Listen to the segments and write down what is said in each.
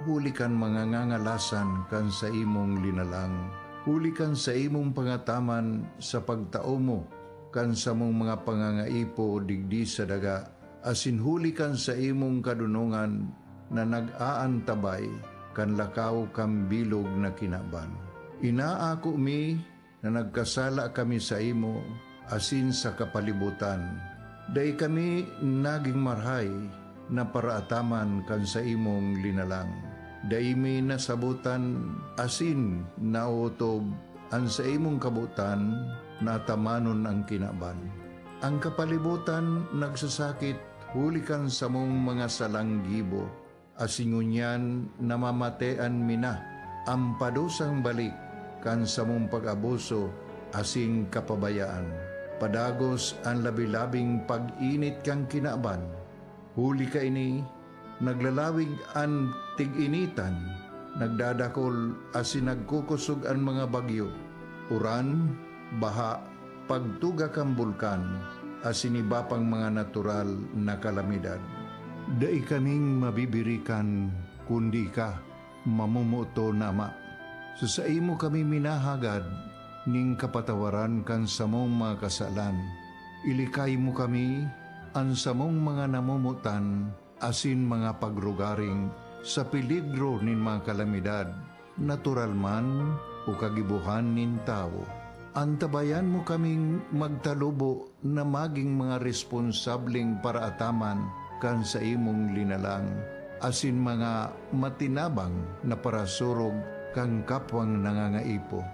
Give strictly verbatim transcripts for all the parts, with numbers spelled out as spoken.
huli kan mga ngangalasan kan saimong linalang, huli kan saimong pangataman sa pagtao mo kan samong mga pangangaipo digdi sa daga, asin huli kan saimong kadonongan na nag-aantabay kan lakaw kan bilog na kinaban. Inaako mi na nagkasala kami saimo asin sa kapalibotan. Dai kami nagin marahay na paraataman kan saimong linalang. Dai mi nasabotan asin naotob an saimong kabotan na atamanon an kinaban. An kapalibotan nagsasakit huli kan samong mga salang gibo, asin ngunyan namamatean mi na an padusang balik kan samong pag-abuso asin kapabayaan. Padagos an labi-labing pag-init kan kinaban. Huli kaini, naglalawig an tig-initan, nagdadakol asin nagkukosog an mga bagyo, uran, baha, pagtuga kan bulkan, asin iba pang mga natural na kalamidad. Dai kaming mabibirikan kundi ika, mamomoton na Ama. Sa saimo kami minahagad nin kapatawaran kan samong mga kasalan. Ilikay mo kami, an samong mga namomotan asin mga pagrugaring sa peligro nin mga kalamidad, natural man o kagibohan nin tawo. Antabayan mo kaming magtalubo na magin mga responsableng paraataman kan saimong linalang, asin mga matinabang na parasurog kan kapwang nangangaipo.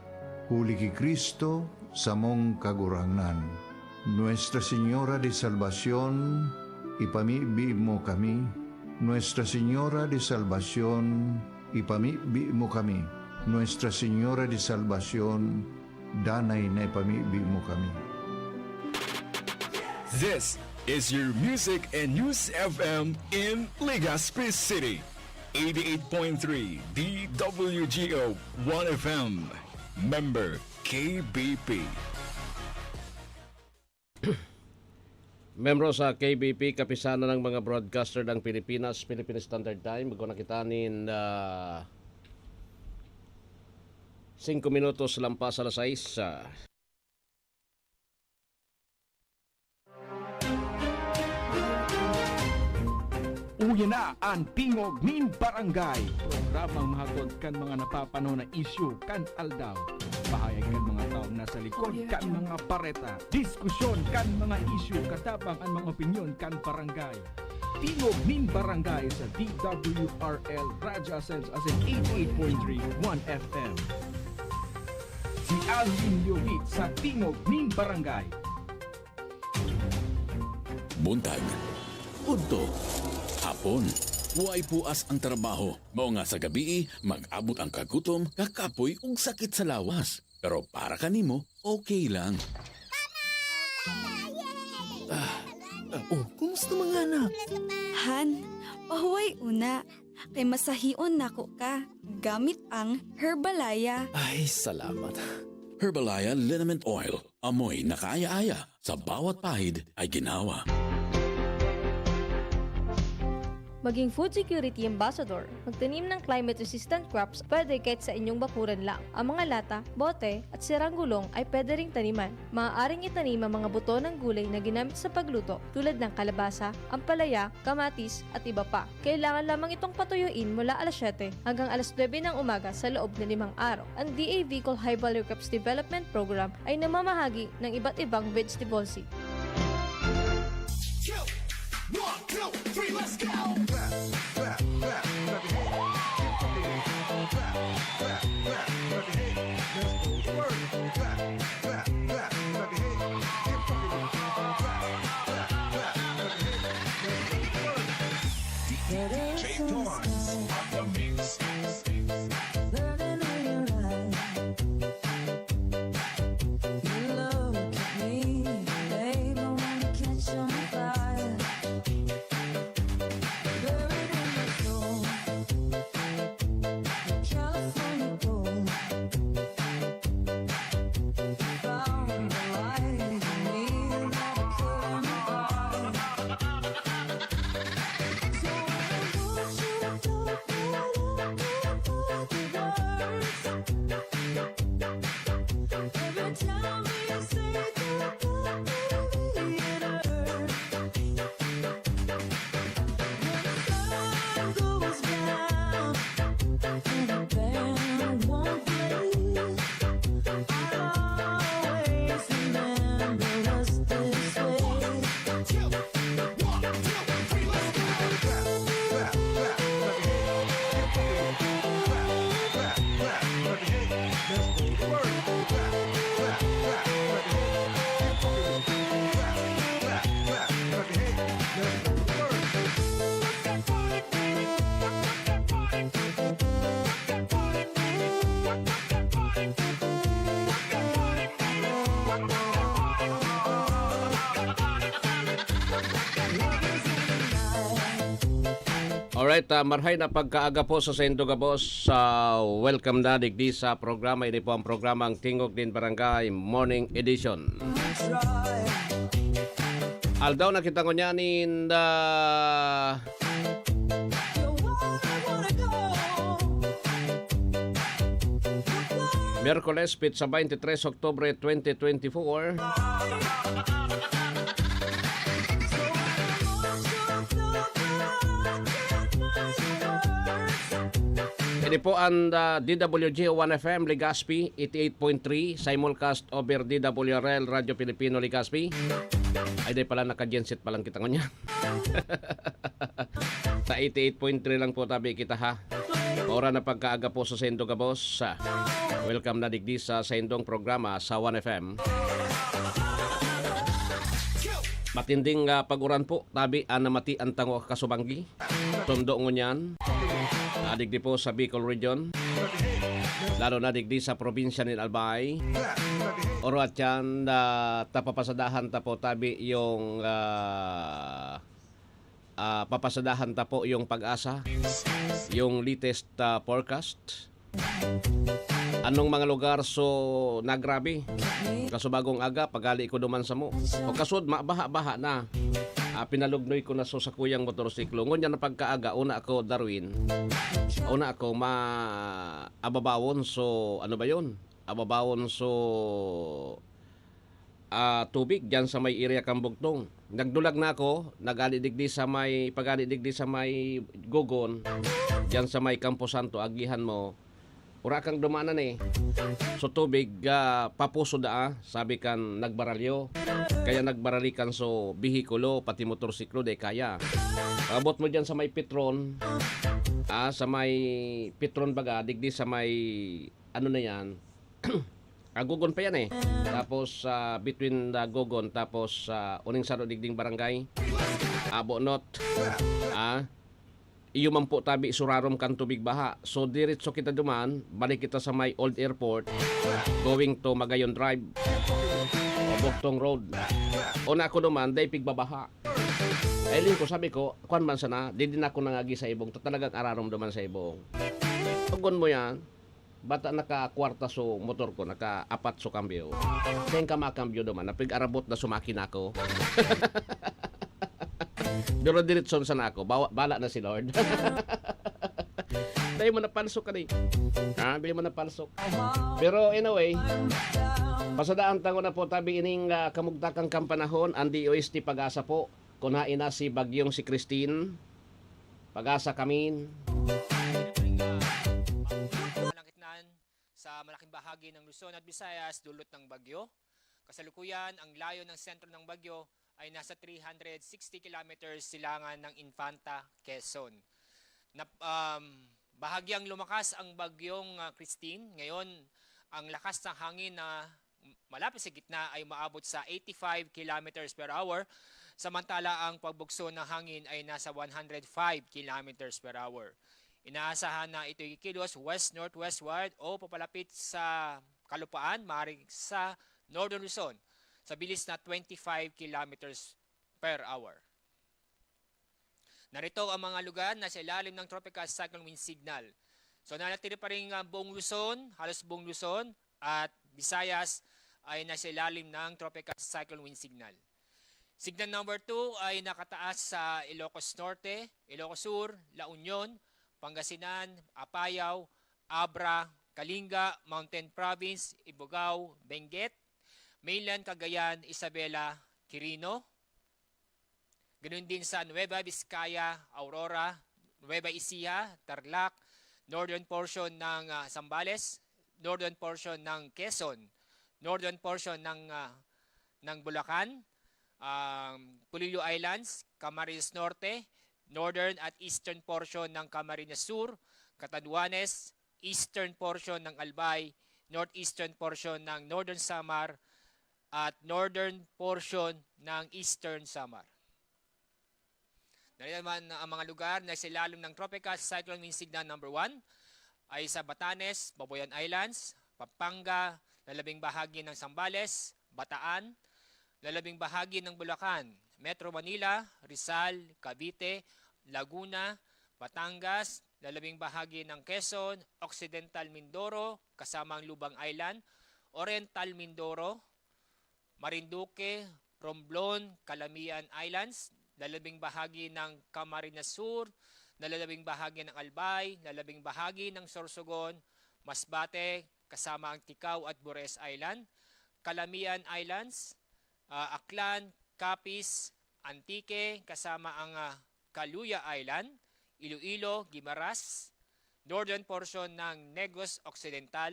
Huli ki Cristo, samong Kagurangnan. Nuestra Señora de Salvacion, ipamibi mo kami. Nuestra Señora de Salvacion, ipamibi mo kami. Nuestra Señora de Salvacion, danay na ipamibi mo kami. This is your Music and News F M in Legazpi City. Eighty-eight point three D W G O One F M. Member K B P. Membro sa K B P, Kapisanan ng mga Broadcaster ng Pilipinas, Philippine Standard Time. Magkuna kita nin, ah, singko minutos lampas alas sais, ah. Uya na an Tingog nin Barangay, programang mahatod kan mga napapanahon na isyu kan aldaw. Pahayag kan mga taong nasa likod kan mga bareta. Diskusyon kan mga isyu, katabang an mga opinyon kan barangay. Tingog nin Barangay sa D W R L Radyo Asensa asin eighty-eight point three One F M. Si Alvin Leovit sa Tingog nin Barangay. Buntag, udto, hapon, way puas ang trabaho. Mao nga sa gabii, mag-abot ang kagutom, kakapoy ug sakit sa lawas. Pero para kanimo, okay lang. Ah, ah, oh, kumusta mga anak? Han, pahuway una. Kay masahion nako ka gamit ang Herbalaya. Ay, salamat. Herbalaya Liniment Oil. Amoy na kaaya-aya. Sa bawat pahid ay ginhawa. Maging food security ambassador. Magtanim ng climate-resistant crops pwede kahit sa inyong bakuran lang. Ang mga lata, bote, at sirang gulong ay pwede ring taniman. Maaaring itanim ang mga buto ng gulay na ginamit sa pagluto tulad ng kalabasa, ampalaya, kamatis, at iba pa. Kailangan lamang itong patuyuin mula alas siyete hanggang alas nuebe ng umaga sa loob na limang araw. Ang D A V Colhaibal Crops Development Program ay namamahagi ng iba't ibang vegetable seed. Clap, clap, clap, clap your hands. Keep rocking. Clap, clap, clap, clap your hands. Clap, clap, clap, clap your hands. Let's go to work. Clap, clap, clap, clap your hands. Keep rocking. Clap, clap, clap, clap your hands. Let's go to work. D J Thomas on the mix. Learning how you ride. You look at me, baby. Right, ah, marhay na pagkaaga po sa saindo gabos. Ah, welcome na digdi sa programa. Ini po ang programang Tingog nin Barangay Morning Edition. Aldaw na kita ngunyan in the Miyerkules, petsa twenty-three Oktubre twenty twenty-four. Ini po ang, ah, D W G one F M Legazpi, eighty-eight point three, simulcast over D W R L Radyo Pilipino Legazpi. Ay, di pala, naka-genset pa lang kita ngunyan. Sa eighty-eight point three lang po tabi kita, ha. Ora na pagkaaga po sa saindo gabos. Ah, welcome na digdi sa saindong programa sa one F M. Matinding, ah, pag-uran po, tabi, ah, namati ang tango kasubanggi. Tondo ngunyan. Ah, digdi po sa Bicol Region. Lalo na digdi sa probinsya nin Albay. Oro at yan, ah, tapapasadahan ta po tabi yung, ah, ah, papasadahan ta po yung PAGASA, yung latest, ah, forecast. Anong mga lugar so nagrabe? Kasubagong aga, pagali ko duman samo. O kasud, mabaha-baha na. Ah, pinalugnoy ko na so sakuyang motorsiklo. Ngunyan na pagkaaga, una ako, Darwin. Una ako, ma-, ababawon. So, ano ba yun? Ababawon. So, ah, tubig diyan sa may area kan bugtong. Nagdulag na ako, nag-ali digdi sa may, pag-ali digdi sa may Gogon, diyan sa may Campo Santo, agihan mo, ora kang dumanan eh. So tubig, ah, papuso daa, sabi kan nagbaralyo. Kaya nagbaralikan so behikulo, pati motorsiklo, di kaya. Abot mo diyan sa may Petron, ah, sa may Petron baga, digdi sa may, ano na yan, Agogon pa yan eh. Tapos, ah, between the Agogon, tapos, ah, uning saro digding barangay, Abonot. Ah, iyo man po tabi, surarom kan tubig baha. So, diretso kita duman, balik kita sa may Old Airport, going to Magayon Drive, o Bugtong Road. Una ako duman, dai pigbabaha. Ay, ling ko, sabi ko, "Kwan man sana, di din ako nangagi sa ibong, ta talagang ararom duman sa ibong." Tugon mo yan, bata nakakwarta so motor ko, nakaapat so kambyo. Saan ka makambyo duman? Napig-arabot na sumaki na ako. Pero diretson sana ako. Bawa-, bala na si Lord. Dahil mo napalsok ka na eh. Ha? Dahil mo napalsok. Pero anyway, pasadaan tango na po tabi ining, ah, kamugtakan kan panahon, ang D O S T PAGASA po. Kun hain na si Bagyong si Christine, PAGASA kami. Malakitnan sa malaking bahagi ng Luzon at Visayas, dulot ng bagyo. Kasalukuyan, ang layo ng sentro ng bagyo ay nasa three hundred sixty kilometers silangan ng Infanta, Quezon. Nap-, um, bahagyang lumakas ang bagyong, ah, Christine. Ngayon, ang lakas ng hangin na malapit sa gitna ay umaabot sa eighty-five kilometers per hour, samantala ang pagbugso ng hangin ay nasa one hundred five kilometers per hour. Inaasahan na ito'y kikilos west-northwestward o papalapit sa kalupaan, maaaring sa Northern Luzon, sa bilis na twenty-five kilometers per hour. Narito ang mga lugar na sa ilalim ng Tropical Cyclone Wind Signal. So, nanatili pa rin ang buong Luzon, halos buong Luzon at Visayas ay nasa ilalim ng Tropical Cyclone Wind Signal. Signal number two ay nakataas sa Ilocos Norte, Ilocos Sur, La Union, Pangasinan, Apayao, Abra, Kalinga, Mountain Province, Ibugao, Benguet, Mainland Cagayan, Isabela, Quirino, Ganun din sa Nueva Vizcaya, Aurora, Nueva Ecija, Tarlac, northern portion ng, ah, Zambales, northern portion ng Quezon, northern portion ng, ah, ng Bulacan, um, Polillo Islands, Camarines Norte, northern at eastern portion ng Camarines Sur, Catanduanes, eastern portion ng Albay, northeastern portion ng Northern Samar, at northern portion ng Eastern Samar. Narito naman ang mga lugar na sa ilalim ng Tropical Cyclone Wind Signal number one ay sa Batanes, Babuyan Islands, Pampanga, lalabing bahagi ng Zambales, Bataan, lalabing bahagi ng Bulacan, Metro Manila, Rizal, Cavite, Laguna, Batangas, lalabing bahagi ng Quezon, Occidental Mindoro, kasama ang Lubang Island, Oriental Mindoro, Marinduque, Romblon, Calamian Islands, lalabing bahagi ng Camarines Sur, lalabing bahagi ng Albay, lalabing bahagi ng Sorsogon, Masbate, kasama ang Ticao at Bures Island, Calamian Islands, ah, Aklan, Capiz, Antique, kasama ang, ah, Caluya Island, Iloilo, Guimaras, northern portion ng Negros Occidental,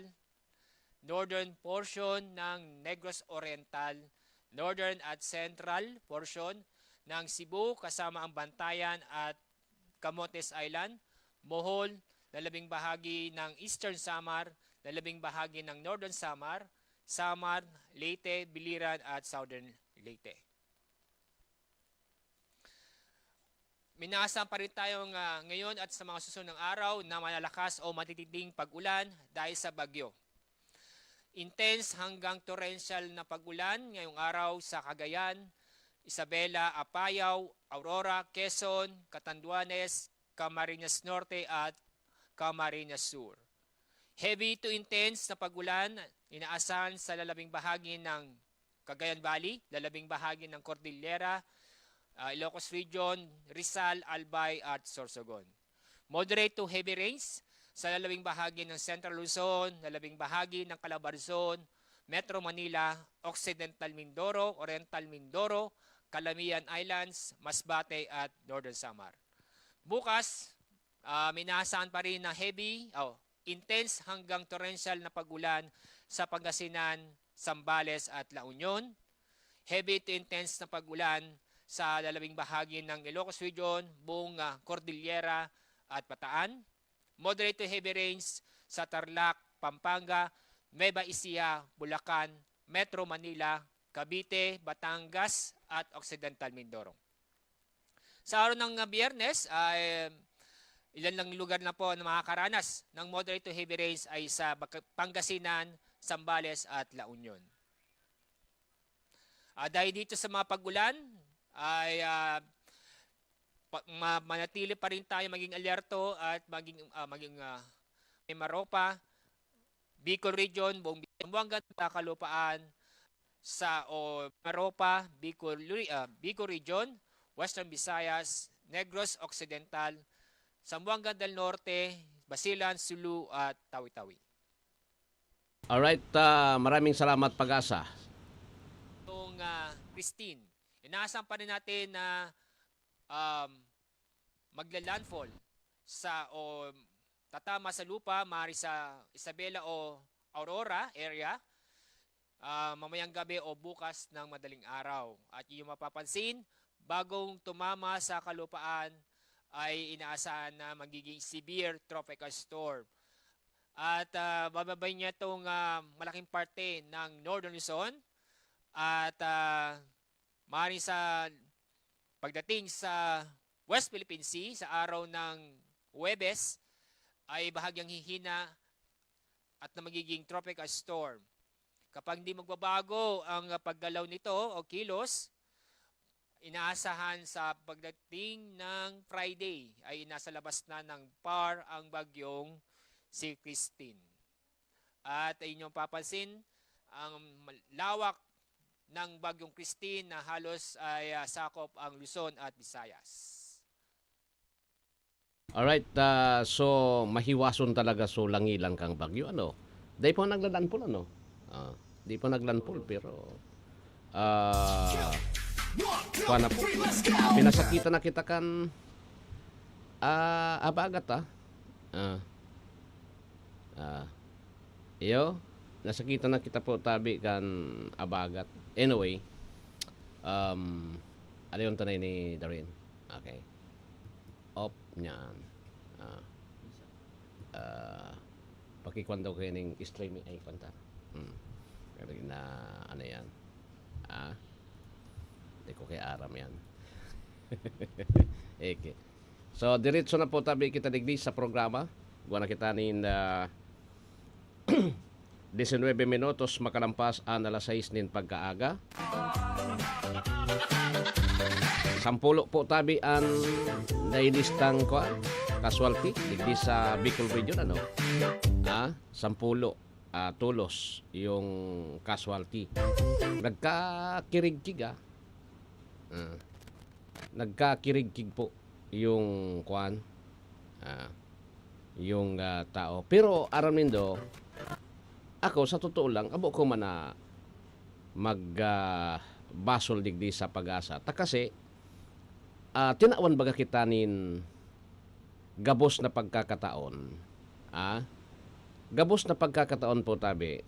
northern portion ng Negros Oriental, northern at central portion ng Cebu, kasama ang Bantayan at Camotes Island, Bohol, lalabing bahagi ng Eastern Samar, lalabing bahagi ng Northern Samar, Samar, Leyte, Biliran at Southern Leyte. Minasa pa rin tayong, ah, ngayon at sa mga susunod ng araw na malalakas o matitinding pag-ulan dahil sa bagyo. Intense hanggang torrential na pag-ulan ngayong araw sa Cagayan, Isabela, Apayao, Aurora, Quezon, Catanduanes, Camarines Norte at Camarines Sur. Heavy to intense na pag-ulan inaasahan sa lalabing bahagi ng Cagayan Valley, lalabing bahagi ng Cordillera, ah, Ilocos Region, Rizal, Albay at Sorsogon. Moderate to heavy rains sa lalabing bahagi ng Central Luzon, lalabing bahagi ng Calabarzon, Metro Manila, Occidental Mindoro, Oriental Mindoro, Calamian Islands, Masbate at Northern Samar. Bukas, ah, minaasahan pa rin na heavy, oh, intense hanggang torrential na pag-ulan sa Pangasinan, Zambales at La Union. Heavy to intense na pag-ulan sa lalabing bahagi ng Ilocos Region, buong, ah, Cordillera at Bataan. Moderate to heavy rains sa Tarlac, Pampanga, Nueva Ecija, Bulacan, Metro Manila, Cavite, Batangas at Occidental Mindoro. Sa araw ng, ah, Biyernes, ay ilan lang lugar na po ang makakaranas ng moderate to heavy rains ay sa Bac-, Pangasinan, Zambales at La Union. Ah, dahil dito sa mga pag-ulan, ay, ah, pa-, ma-, manatili pa rin tayo maging alerto at maging, ah, maging, ah, may maropa. Bicol Region, buong Zamboanga, Kalupaan, sa o Maropa, Bicol, Luri-, ah, Bicol Region, Western Visayas, Negros Occidental, Zamboanga del Norte, Basilan, Sulu at Tawi-Tawi. Alright, ah, maraming salamat, Pag-asa. Itong, ah, Christine, inaasahan pa rin natin na, um, magla-landfall sa o tatama sa lupa, maaaring sa Isabela o Aurora area, ah, mamayang gabi o bukas ng madaling araw. At inyong mapapansin, bagong tumama sa kalupaan ay inaasahan na magiging severe tropical storm. At, ah, bababay niya itong, ah, malaking parte ng Northern Luzon. At, ah, maaaring sa pagdating sa West Philippine Sea, sa araw ng Huwebes, ay bahagyang hihina at na magiging tropical storm. Kapag hindi magbabago ang, ah, paggalaw nito o kilos, inaasahan sa pagdating ng Friday ay nasa labas na ng par ang bagyong si Christine. At inyong papansin, ang mal-, lawak ng bagyong Christine na halos ay, ah, sakop ang Luzon at Visayas. Alright, ah, so mahiwason talaga, so langilan kang bagyo, ano? Dai pa nagla-landfall, ano? Ah, di pa nagla-landfall, pero, ah, kuwan na po. Pinasakitan na kita kan, ah, abagat, ah. Ah. Ah. Iyo, nasakitan na kita po tabi kan abagat. Anyway, um, ano yung tanay ni Darwin? Okay. Op niyan. Ah. Ah, pakikwan daw kayo ning streaming ay kwanta. Hmm. Pero na, ano yan? Ah, di ko kay aram yan. Okay. So, diretso na po tabi kita digdi sa programa. Gawa na kita nin, ah, diecinuebe minutos makalampas an alas sais nin pagkaaga. Sampulo po tabi an nailistang kuwan. casualty digdi sa Bicol Region, ano? Ah, sampulo, ah, tolos yung casualty. Nagkakirigkig, ah. Ah, nagkakirigkig po yung, kwan, ah, yung, ah, tao. Pero aram nindo, ako, sa totoo lang, abo ko man na mag, ah, basol digdi sa PAGASA. Ta kasi, ah, tinawan baga kita nin gabos na pagkakataon, ah, gabos na pagkakataon po tabi,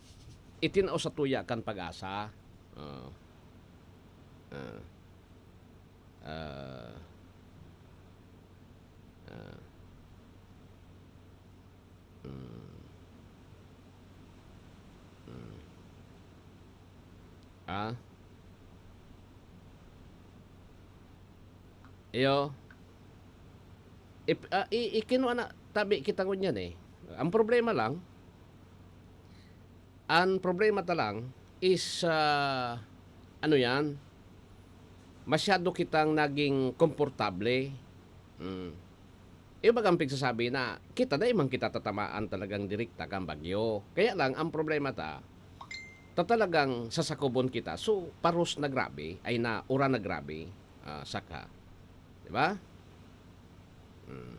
itinao sa tuya kan PAGASA. Ah. Ah. Ah. Ah. Hmm. Hmm. Ah? Iyo. Ip-, ah, i-, ikinwa na tabi kita ngunyan, eh. Ang problema lang, ang problema ta lang is, ah, ano yan, masyado kitang naging komportable. Hmm. Yung bagang pigsasabi na kita, dai man kita tatamaan talagang direkta kan bagyo. Kaya lang, ang problema ta, ta talagang sasakubon kita. So, paros na grabe, ay na, uran na grabe, ah, saka. Di ba? Hmm.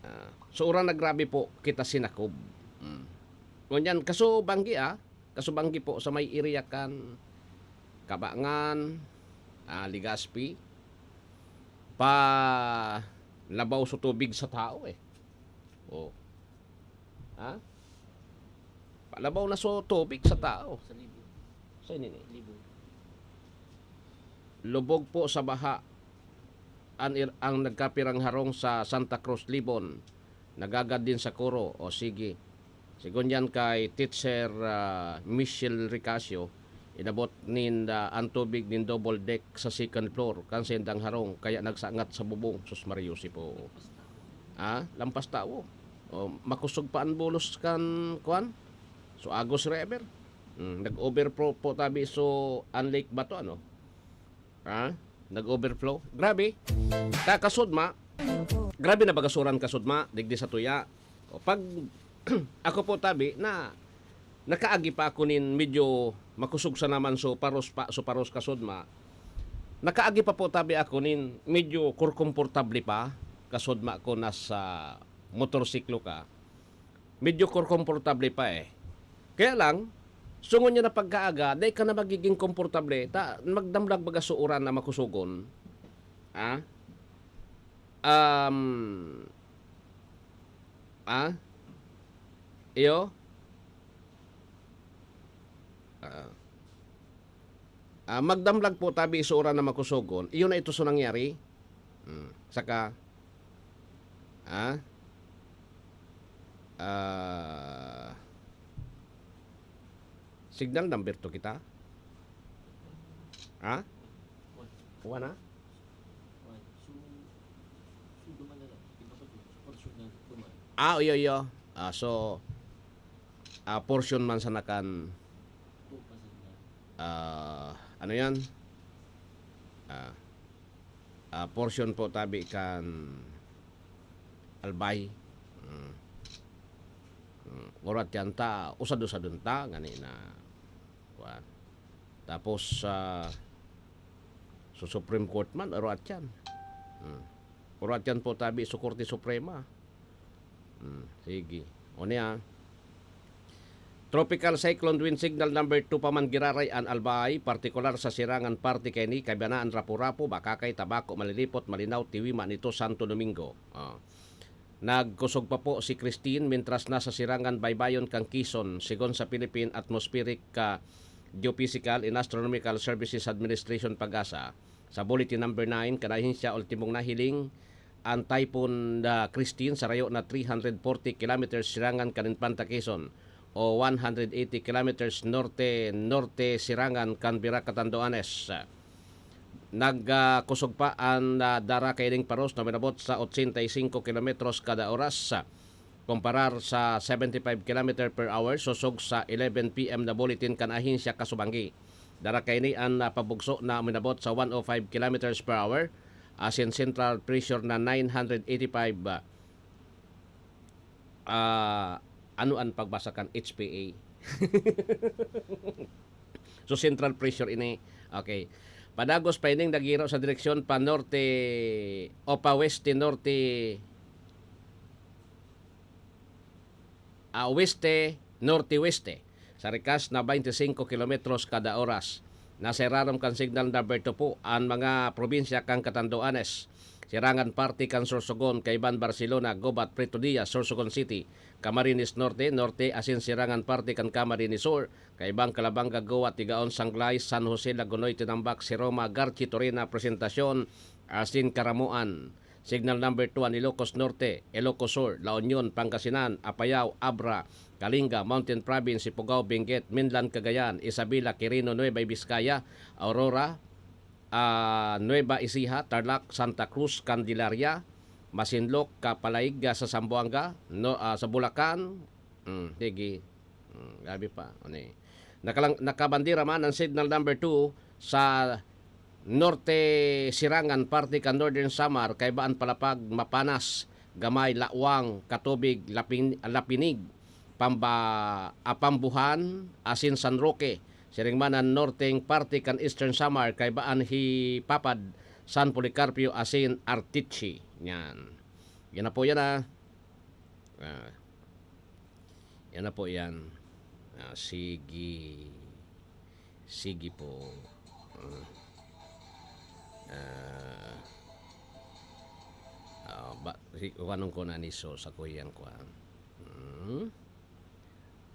Ah, so, uran na grabe po kita sinakob. Hmm. Ngunyan, kaso banggi, ah, kaso banggi po sa may area kan Kabangan, ah, Legazpi, pa labaw sa tubig sa tao, eh. Oh. Ha? Palabaw na sa tubig sa tao. Sa Libon. Sa inini. Libon. Lubog po sa baha an ir-, ang nagkapirang harong sa Santa Cruz, Libon. Nagagad din sa Coro. O sige. Sigon yan kay Teacher, ah, Michelle Ricacio, inabot ninda an tubig nin double deck sa second floor kan saindang harong, kaya nagsangat sa bubong. Sus Maria Jose po. Ah, lampas tawo. O, makusog pa an bulos kan, kwan? So, Agus River. Hmm, nag-overflow po tabi so an Lake Bato, ano? Ha? Nag-overflow. Grabe. Ta kasudma. Grabe na baga so uran kasudma, digdi sa tuya. O, pag ako po tabi na nakaagi pa ako nin medyo makusog sa naman so paros pa, so paros kasudma. Nakaagi pa po tabi ako nin medyo kurkomportable pa, kasudma ko nasa motorsiklo ka. Medyo kurkomportable pa, eh. Kaya lang, sungon niya na pagkaaga, dai ka na magiging komportable, ta magdamlag baga so uran na makusogon. Ah? Um, ah? Iyo? Ah. Ah, magdamlag po tabi so uran na makusogon. Iyon na ito so nangyari. Hmm. Saka, ah, ah, signal number two kita? Ha? Wala na? Ah, iyo, iyo. Ah, so, ah, portion man sana kan, ah, ano yan? Ah, ah, portion po tabi kan Albay. Mm. Mm. Urat yan ta, usad-usadon ta, ngani na, kuwan. Tapos, ah, sa Supreme Court man, urat yan. Mm. Urat yan po tabi sa Korte Suprema. Hmm, sige. O niya, Tropical Cyclone Wind Signal number two pa man giraray an Albay, partikular sa sirangan parte kaini, Kabianaan, Rapu-Rapu, Bakakay, Tabaco, Malilipot, Malinao, Tiwi, Manito, Santo Domingo. Ah. Nagkusog pa po si Christine mintras nasa sirangan baybayon kan Quezon, sigon sa Philippine Atmospheric, ah, Geophysical and Astronomical Services Administration, PAGASA. Sa Bulletin Number nine kan ahensya, ultimong nahiling an Typhoon, ah, Christine sa rayo na three hundred forty kilometers sirangan kan Infanta Quezon o one hundred eighty kilometers norte-norte sirangan kan Virac, Catanduanes. Nag, ah, kusog pa an, ah, dara kaining paros na minabot sa ochenta y cinco kilometros kada oras, ah, komparar sa seventy-five kilometer per hour sosog sa eleven P M na bulletin kan ahensya kasubanggi. Dara kaini an, ah, pabugso na minabot sa one oh five kilometers per hour asin central pressure na nine hundred eighty-five, ah, ah, ano an pagbasa kan H P A? So, central pressure ini. Okay. Padagos pa ining nagiro sa direksyon pa norte o pa weste-norte, ah, weste-norte-weste sa rikas na twenty-five kilometros kada oras. Nasa irarom kan signal number two po an mga probinsya kan Catanduanes, sirangan parte kan Sorsogon, kaiban Barcelona, Gubat, Prieto Diaz, Sorsogon City, Camarines Norte, Norte, asin sirangan parte kan Camarines Sur, kaibang Calabanga, Gubat, Tigaon, Sanglay, San Jose, Lagonoy, Tinambac, Siroma, Garchi, Torina, Presentacion, asin Caramoan. Signal number two an Ilocos Norte, Ilocos Sur, La Union, Pangasinan, Apayao, Abra, Kalinga, Mountain Province, Ifugao, Benguet, Minlan, Cagayan, Isabela, Quirino, Nueva Vizcaya, Aurora, ah, Nueva Ecija, Tarlac, Santa Cruz, Candelaria, Masinloc, Kapalaig, ah, sa Zamboanga, no, ah, sa Bulacan. Hmm, sige. Hmm, grabe pa. Ano eh? Nakalang-, nakabandera man ang signal number two sa Norte Sirangan, parte kan Northern Samar, kaiba an Palapag, Mapanas, Gamay, Laoang, Katubig, Lapin-, Lapinig, Pamba-, ah, Pambuhan, asin San Roque. Siring man an norteng parte kan Eastern Samar, kaiba an Hipapad, San Policarpio, asin Arteche. Yan. Yan na po yan, ah. Ah. Yan na po yan. Ah, sige. Sige po. Ah. Ah. Ah, ba, si, kuhanon ko na ni so sa kuyang kuan. Hmm?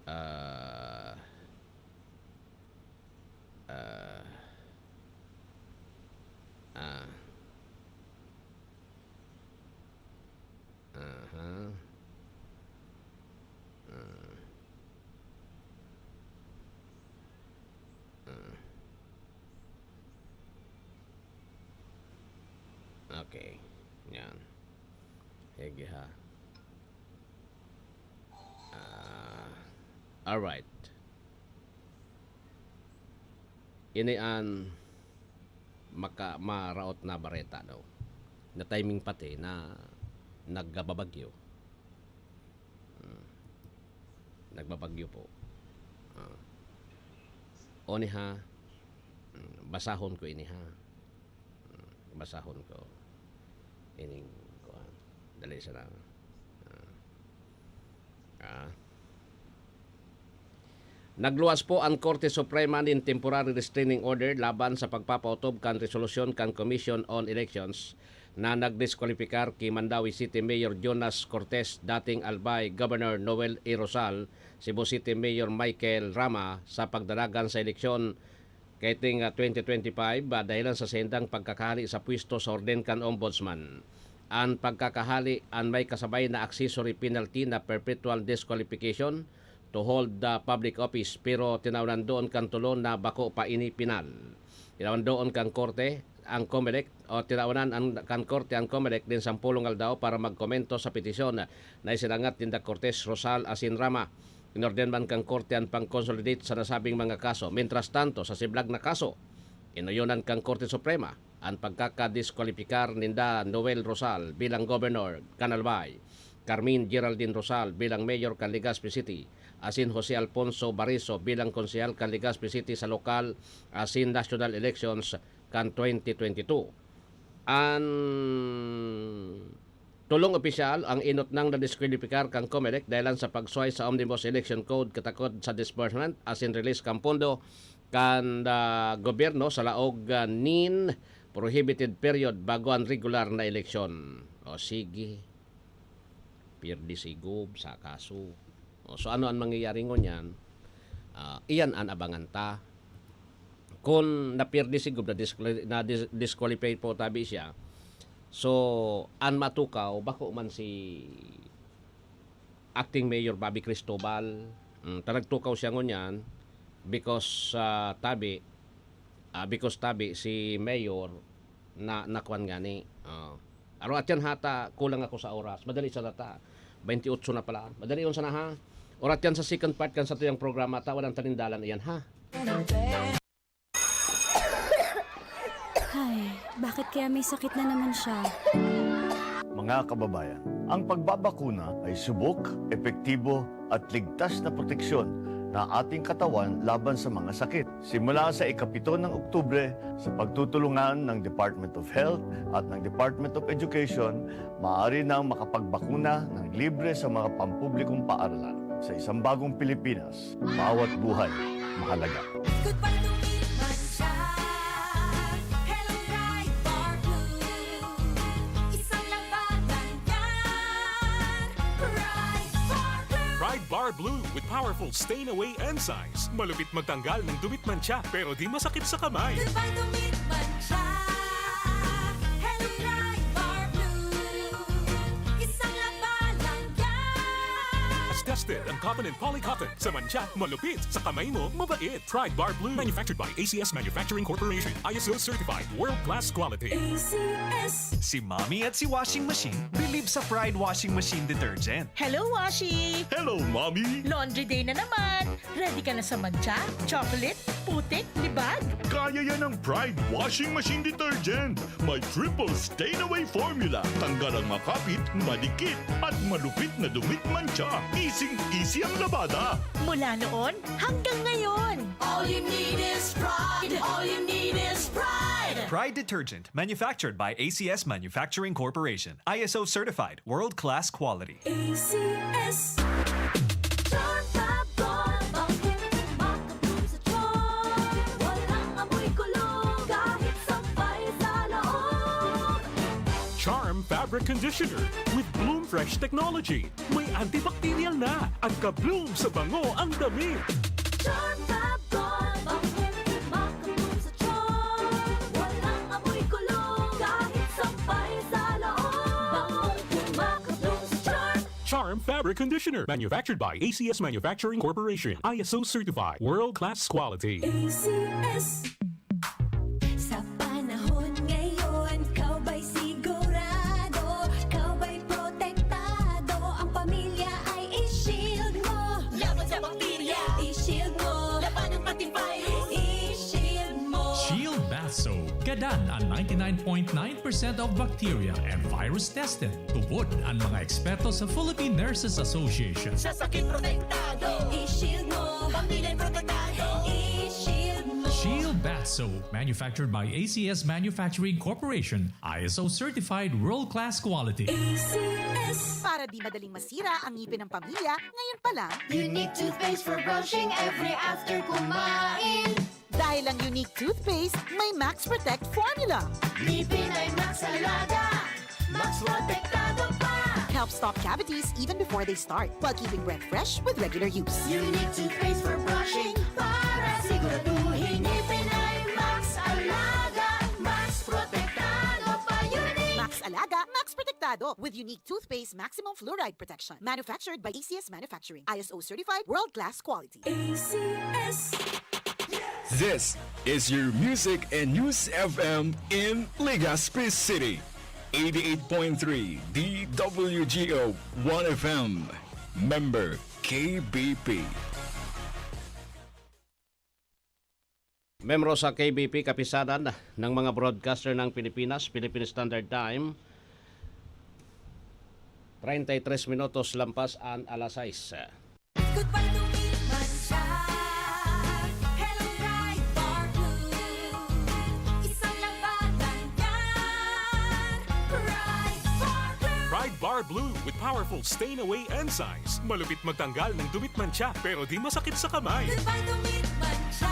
Ah. Ah. Ah. Aha. Ah. Ah. Okay. Yan. Sige ha. Ah, alright. Ini an maka-, maraot na bareta, no? Na timing pati na nagbababagyo. Hmm. Nagbabagyo po. Ah. O ni ha, hmm, basahon ko ini ha. Hmm, basahon ko. Ining, kuwan. Dali sana. Ah. Ah. Nagluwas po an Korte Suprema nin temporary restraining order laban sa pagpapaotob kan resolusyon kan Commission on Elections na nagdiskwalipikar ki Mandaue City Mayor Jonas Cortez, dating Albay Governor Noel E. Rosal, Cebu City Mayor Michael Rama sa pagdalagan sa eleksyon kaiting, ah, twenty twenty-five, ah, dahelan sa saindang pagkakahali sa pwesto sa orden kan Ombudsman. An pagkakahali an may kasabay na accessory penalty na perpetual disqualification to hold the public office, pero tinawan doon kan tolon na bako pa ini penal. Tinawan doon kan korte ang Comelec, o tinawanan an, kan korte ang Comelec nin sampolong aldaw para magkomento sa petisyon na isinangat ninda Cortez, Rosal asin Rama. Inorden man kan korte an pang-consolidate sa nasabing mga kaso. Mientras tanto, sa siblag na kaso, inoyonan kan Korte Suprema an pagkakadiskwalipikar ninda Noel Rosal bilang gobernador kan Albay, Carmen Geraldine Rosal bilang mayor kan Legazpi City, asin Jose Alfonso Bariso bilang konsehal kan Legazpi City sa lokal asin national elections kan twenty twenty-two. An tolong opisyal ang inot nang nadiskwalipikar kan Comelec dahilan sa pagsuhay sa Omnibus Election Code katakod sa disbursement asin release kan pondo kan, ah, gobyerno sa laog, ah, nin prohibited period bago an regular na eleksyon. O sige, pirdi si Gob sa kaso. O, so ano an mangyayari ngunyan? Ah, iyan an abangan ta. Kun napirdi si Gob, na disquali-, na dis-, disqualify po tabi siya. So, an matukaw, bako man si Acting Mayor Bobby Cristobal. Mm, ta nagtukaw siya ngunyan because, ah, tabi, ah, because tabi si Mayor na, nakuan ngani. Oh. Aro atyan hata, kulang ako sa oras. Madali sana ta. Twenty-eight na pala. Madali yun sana, ha? Orat yan sa second part kan satuyang programa, tawan ang tanindalan iyan, ha? Ay, Bakit kaya may sakit na naman siya? Mga kababayan, ang pagbabakuna ay subok, epektibo at ligtas na proteksyon na ating katawan laban sa mga sakit. Simula sa ikapito ng Oktubre, sa pagtutulungan ng Department of Health at ng Department of Education, maaari nang makapagbakuna ng libre sa mga pampublikong paaralan. Sa isang bagong Pilipinas, bawat buhay mahalaga. Goodbye to me, mancha. Hello, Pride Bar Blue. Isang labanan yan. Pride Bar Blue. Pride Bar Blue with powerful stain away enzymes. Malupit magtanggal ng dumi at mancha, pero di masakit sa kamay. Goodbye to me, mancha. Hello, Pride Bar Blue. Isang labanan yan. Tested ang cotton and poly cotton. Sa mancha, malupit. Sa kamay mo, mabait. Pride Bar Blue. Manufactured by A C S Manufacturing Corporation. I S O certified. World class quality. A C S. Si Mommy at si Washing Machine bilib sa Pride Washing Machine Detergent. Hello, Washi! Hello, Mommy! Laundry day na naman! Ready ka na sa mancha, chocolate, putik, libag? Kaya yan ng Pride Washing Machine Detergent. May triple stain away formula. Tanggal ang makapit, madikit, at malupit na dumi at mancha. Easy-easy ang labada. Mula noon hanggang ngayon. All you need is pride. All you need is pride. Pride Detergent, manufactured by A C S Manufacturing Corporation. I S O certified, world-class quality. A C S. Charm Fab Gold, bango kumakabloom sa charm. Walang amoy kulog, kahit sampay sa loob. Charm Fabric Conditioner with Bloom Fresh Technology. May antibacterial na at ka-bloom sa bango ang damit. Charm Fab Gold, bango kumakabloom sa charm. Walang amoy kulog, kahit sampay sa loob. Bango kumakabloom sa charm. Charm Fabric Conditioner. Manufactured by A C S Manufacturing Corporation. I S O certified. World class quality. A C S. Sa panahon ngayon, ikaw ba'y sigurado? Ikaw ba'y protektado? Ang pamilya ay i-shield mo. Laban sa bakterya, i-shield mo. Labanan pati virus, i-shield mo. Shield Bath Soap. Gadan an ninety-nine point nine percent of bacteria and virus tested. Tubod an mga eksperto sa Philippine Nurses Association. Sa sakit protektado, i-shield mo. Pamilya protektado, i-shield mo. Shield Bath Soap, manufactured by A C S Manufacturing Corporation, I S O certified world-class quality. A C S. Para di madaling masira ang ngipin ng pamilya, ngayon pa lang, Unique toothpaste for brushing every after kumain. Dahil ang Unique Toothpaste may Max Protect Formula. Ngipin ay Max Alaga, Max Protektado pa. Helps stop cavities even before they start, while keeping breath fresh with regular use. Unique toothpaste for brushing para siguraduhin ngipin ay Max Alaga, Max Protektado pa. Unique. Max Alaga, Max Protektado with Unique Toothpaste Maximum Fluoride Protection. Manufactured by A C S Manufacturing. I S O certified, world-class quality. A C S. This is your Music and News F M in Legazpi City. Eighty-eight point three D W G O One F M. Member K B P. Membro sa K B P, Kapisanan ng mga Broadcaster ng Pilipinas, Philippine Standard Time, treinta y tres minutos lampas an alas sais. Goodbye to me, mancha. Hello, Pride Bar Blue. Isang labanan yan. Pride Bar Blue. Pride Bar Blue with powerful stain away enzymes. Malupit magtanggal ng dumi at mancha, pero di masakit sa kamay. Goodbye to me, mancha.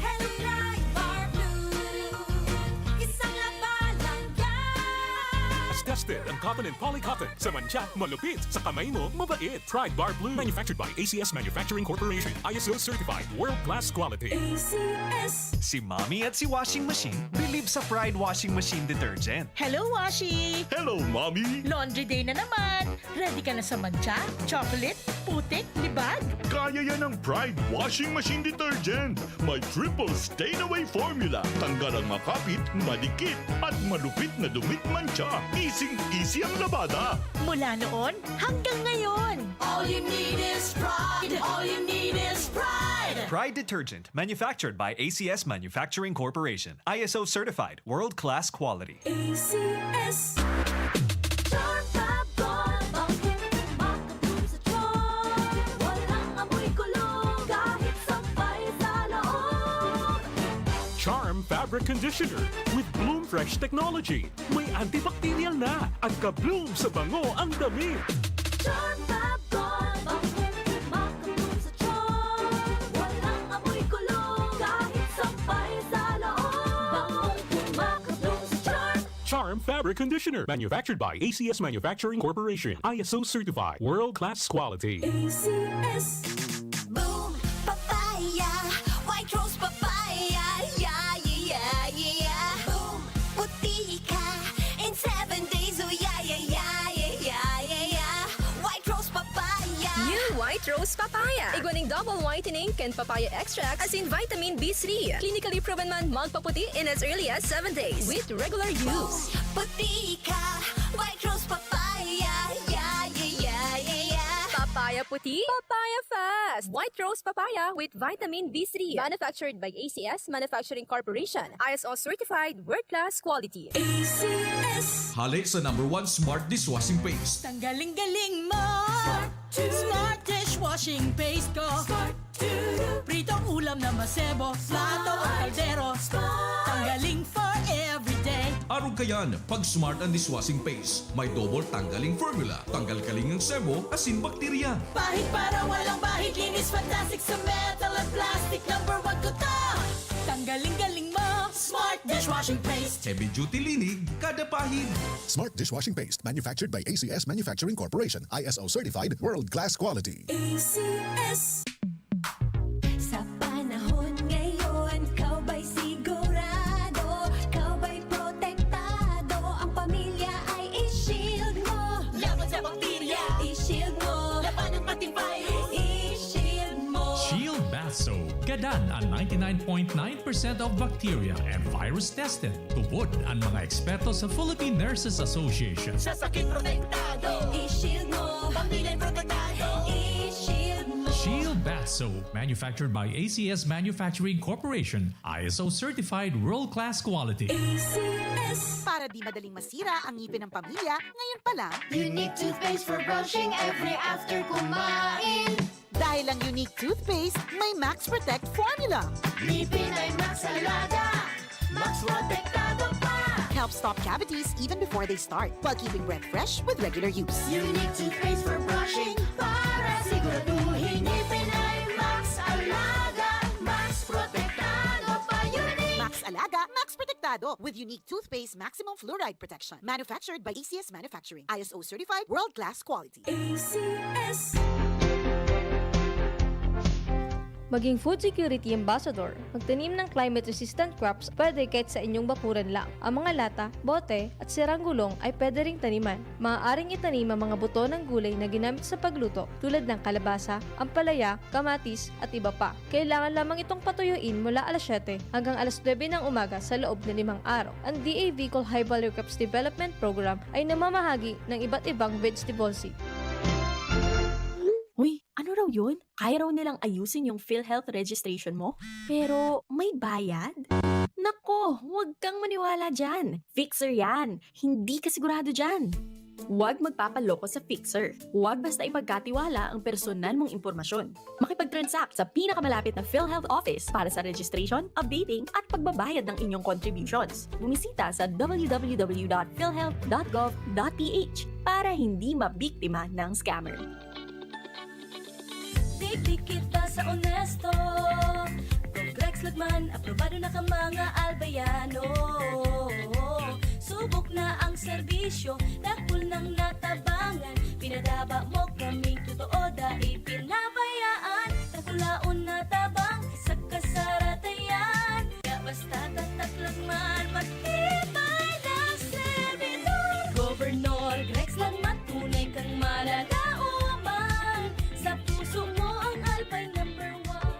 Hello, Pride Bar Blue. Isang labanan yan. Tested ang cotton and poly cotton. Sa mancha, malupit. Sa kamay mo, mabait. Pride Bar Blue. Manufactured by A C S Manufacturing Corporation. I S O certified. World class quality. A C S. Si Mommy at si Washing Machine bilib sa Pride Washing Machine Detergent. Hello, Washi! Hello, Mommy! Laundry day na naman! Ready ka na sa mancha, chocolate, putik, libag? Kaya yan ng Pride Washing Machine Detergent. May triple stain away formula. Tanggal ang makapit, madikit, at malupit na dumi at mancha. Easing-easy ang labada. Mula noon hanggang ngayon. All you need is pride. All you need is pride. Pride detergent, manufactured by A C S Manufacturing Corporation. I S O certified, world-class quality. A C S. Charm Fab Gold, ang kumakabloom sa charm. Walang amoy kulog, kahit sampay sa loob. Charm Fabric Conditioner with Bloom Fresh Technology. May antibacterial na at ka-bloom sa bango ang damit. Charm Fab Gold, ang kumakabloom sa charm. Walang amoy kulog, kahit sampay sa loob. Bangong kumakabloom sa charm. Charm Fabric Conditioner, manufactured by A C S Manufacturing Corporation, I S O certified, world-class quality. A C S. Boom, papaya, white rose papaya, yeah, yeah, yeah, yeah. Boom, puti ka in seven days, oh yeah, yeah, yeah, yeah, yeah, yeah, yeah. White rose papaya. New White Rose Papaya. Igwa ning double whitening kan papaya extract asin vitamin B three. Clinically proven man magpaputi in as early as seven days with regular use. Puti ka, white rose papaya, yeah, yeah, yeah, yeah, yeah. Papaya puti, papaya fast. White Rose Papaya with vitamin B three. Manufactured by A C S Manufacturing Corporation. I S O certified, world-class quality. A C S. Hale sa number one smart dishwashing paste. Tanggaling galing mo! Smart dishwashing paste ko! Pritong ulam na masebo, plato o kaldero. Tanggaling for everyday. Arog kayan, pag smart ang dishwashing paste. May double tanggaling formula. Tanggal kaling ang sebo, asin bakterya. Pahid para walang bahid, linis fantastic sa metal at plastic. Number one ko to! Tanggaling galing mo! Smart dishwashing paste! Heavy duty linig, kada pahid. Smart dishwashing paste, manufactured by A C S Manufacturing Corporation, I S O certified, world-class quality. A C S. Sa panahon ngayon, ikaw ba'y sigurado? Ikaw ba'y protektado? Ang pamilya ay i-shield mo. Laban sa bakterya! I-shield mo. Labanan pati virus! I-shield mo. Shield Bath Soap. Gadan ang ninety-nine point nine percent of bacteria and virus tested. Tubod ang mga eksperto sa Philippine Nurses Association. Sa sakit protektado! I-shield mo. Pamilya protektado! I-shield mo. Shield Bath Soap, manufactured by A C S Manufacturing Corporation, I S O certified, world-class quality. A C S. Para di madaling masira ang ngipin ng pamilya, ngayon pa lang. Unique toothpaste for brushing every after kumain. Dahil ang Unique Toothpaste may Max Protect Formula. Ngipin ay Max Alaga, Max Protektado pa! Helps stop cavities even before they start, while keeping breath fresh with regular use. Unique toothpaste for brushing para siguraduhin ngipin ay Max Alaga, Max Protektado pa. Unique! Max Alaga, Max Protektado with Unique Toothpaste Maximum Fluoride Protection. Manufactured by A C S Manufacturing. I S O certified, world-class quality. A C S. Maging food security ambassador. Magtanim ng climate-resistant crops pwede kahit sa inyong bakuran lang. Ang mga lata, bote, at sirang gulong ay pwede ring taniman. Maaaring itanim ang mga buto ng gulay na ginamit sa pagluto tulad ng kalabasa, ampalaya, kamatis, at iba pa. Kailangan lamang itong patuyuin mula alas siyete hanggang alas nuebe ng umaga sa loob na limang araw. Ang D A V Col High Value Crops Development Program ay namamahagi ng iba't ibang vegetable seed. Uy, ano raw yun? Kaya raw nilang ayusin yung PhilHealth registration mo? Pero may bayad? Nako, huwag kang maniwala dyan. Fixer yan. Hindi ka sigurado dyan. Huwag magpapaloko sa Fixer. Huwag basta ipagkatiwala ang personal mong impormasyon. Makipag-transact sa pinakamalapit na PhilHealth office para sa registration, updating, at pagbabayad ng inyong contributions. Bumisita sa w w w dot philhealth dot gov dot p h para hindi mabiktima ng scammer. Digdi kita sa onesto. Progrex Lagman, aprobado na ka mga albayano. Subok na ang serbisyo, dakul nang natabangan. Pinadaba mo kaming totoo, dai pinabayaan. Dakulaon na tabang sa kasaratayan. Kaya basta tatak Lagman, matibay na servidor. Gobernador Grex Lagman, tunay kang malalaoman. Sa puso mo ang Albay number one.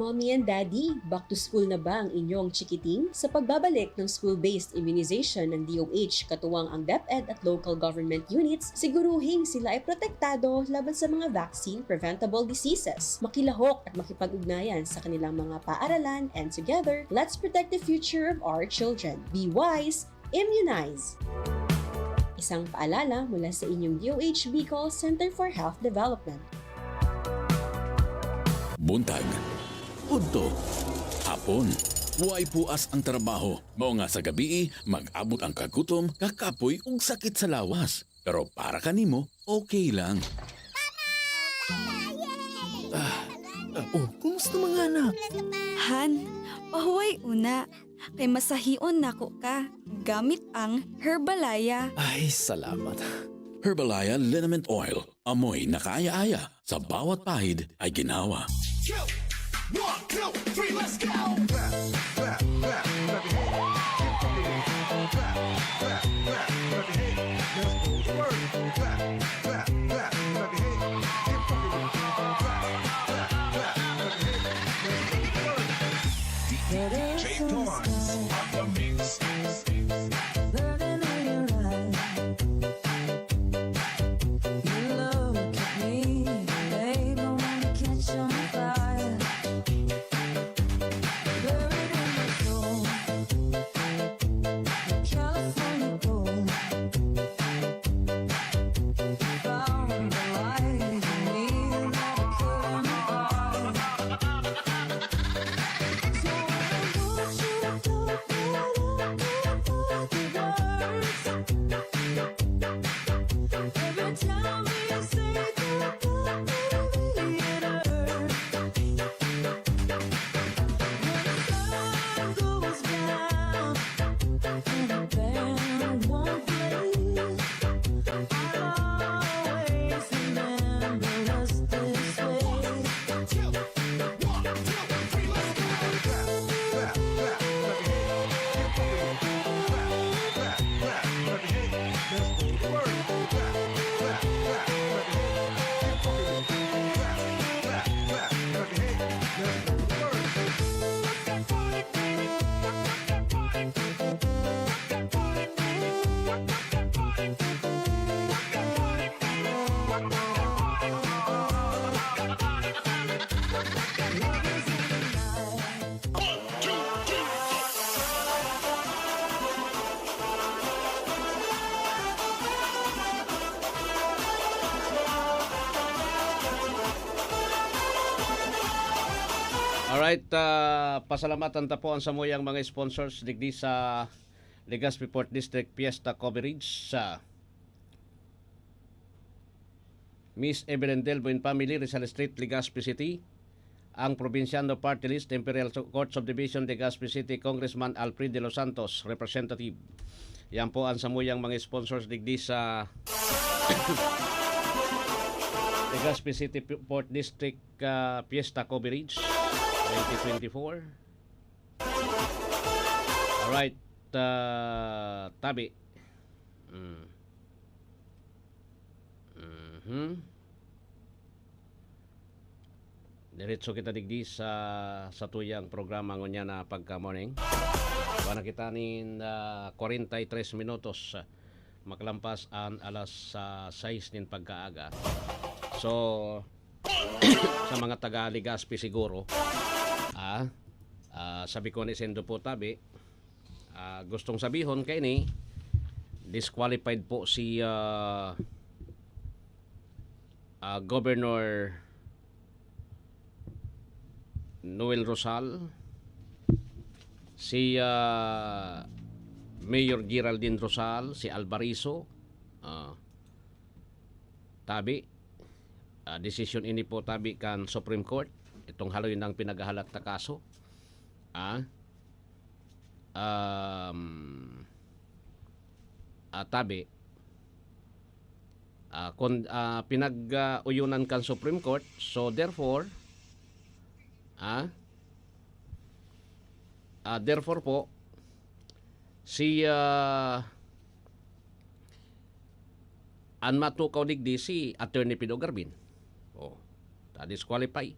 Mommy and Daddy, back to school na ba ang inyong chikiting? Sa pagbabalik ng school-based immunization ng D O H, katuwang ang DepEd at local government units, siguruhing sila ay protektado laban sa mga vaccine-preventable diseases. Makilahok at makipag-ugnayan sa kanilang mga paaralan, and together, let's protect the future of our children. Be wise, immunize! Isang paalala mula sa inyong D O H Bicol Center for Health Development. Buntag, udto, hapon. Way puas ang trabaho. Mao nga sa gabii, mag-abot ang kagutom, kakapoy ug sakit sa lawas. Pero para kanimo, okay lang. Oh, kumusta mga anak? Han, pahuway una, kay masahion nako ka gamit ang Herbalaya. Ay, salamat. Herbalaya Liniment Oil. Amoy na kaaya-aya. Sa bawat pahid ay ginhawa. One, two, three, let's go! Clap, clap, clap, clap your hands. Keep rocking it. Clap, clap, clap your hands. Let's go to work. Clap, clap, clap, clap your hands. Keep rocking it. Clap, clap, clap your hands. Let's go to work. D J Torrance on the mix. Burning in your eyes. You look at me, babe, I wanna catch on fire. Buried in my soul, California gold. Found the light in me that I couldn't buy. So I want you to go right up with the words. Every time we say goodbye, baby, it hurts. When the sun goes down and the band won't play, I'll always remember us this way. Alright, ah, pasalamatan ta po ang samuyang mga sponsors digdi sa Legazpi Port District Fiesta Coverage sa Miss Evelyn Delbo and Family, Rizal Street, Legazpi City. Ang Probinsyano Party List, Imperial Court Subdivision, Legazpi City, Congressman Alfred De Los Santos, Representative. Yan po ang samuyang mga sponsors digdi sa Legazpi City P- Port District ah, Fiesta Coverage twenty twenty-four. Alright, ah, tabi. Mm. Mhm. Diretso kita digdi sa satuyang programa ngunyan na pagka-morning. Wala na kita nin ah, kwarenta y tres minutos, ah, makalampas an alas ah, sais nin pagkaaga. So, sa mga taga Legazpi siguro, ah, ah, sabi ko ni Sendo po tabi, ah, gustong sabihon kaini, disqualified po si ah, ah, Governor Noel Rosal, si ah, Mayor Geraldine Rosal, si Alvarizo, ah, tabi, ah, desisyon ini po tabi kan Supreme Court, itong haloy nang pinaghahalat na kaso. Ah, um, ah, tabi, ah, kon, ah, pinag-uyunan kan Supreme Court, so therefore, ah, ah, therefore po, si, ah, an matukaw digdi si Attorney Pido Garbin. Oh, ta-disqualify.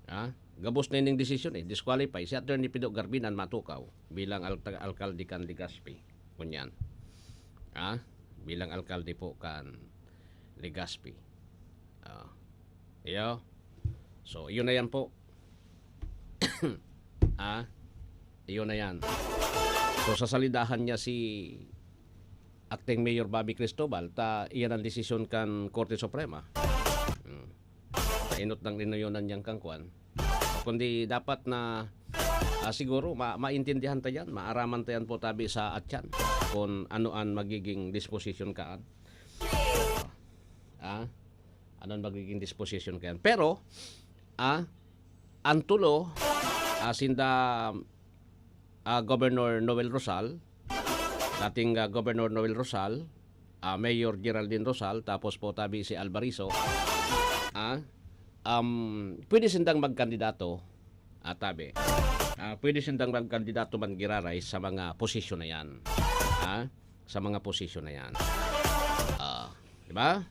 Ah? Gabos na ining desisyon eh, disqualify si Attorney Pido Garbinan matukaw bilang alta-, alkalde kan Legazpi. Ngunyan. Ah, bilang alkalde po kan Legazpi. Ah. Iyo. So, iyon na yan po. Ah, iyon na yan. So, sa salidahan niya si Acting Mayor Bobby Cristobal, ta iyan ang desisyon kan Korte Suprema. Hmm. Inot nang inuyonan niyang kangkuan. Kundi dapat na, ah, siguro ma-, maintindihan ta yan, maaraman ta yan po tabi sa atyan kung ano ang magiging disposition kaan. Ah, ano ang magiging disposition kayan. Pero, ah, ang tulo, ah, sinda, ah, Governor Noel Rosal, dating, ah, Governor Noel Rosal, ah, Mayor Geraldine Rosal, tapos po tabi si Alvarizo, ah, um, pwede sindang magkandidato, ah, tabi. Ah, pwede sindang magkandidato man giraray sa mga posisyon na yan. Ah, sa mga posisyon na yan. Ah, di ba?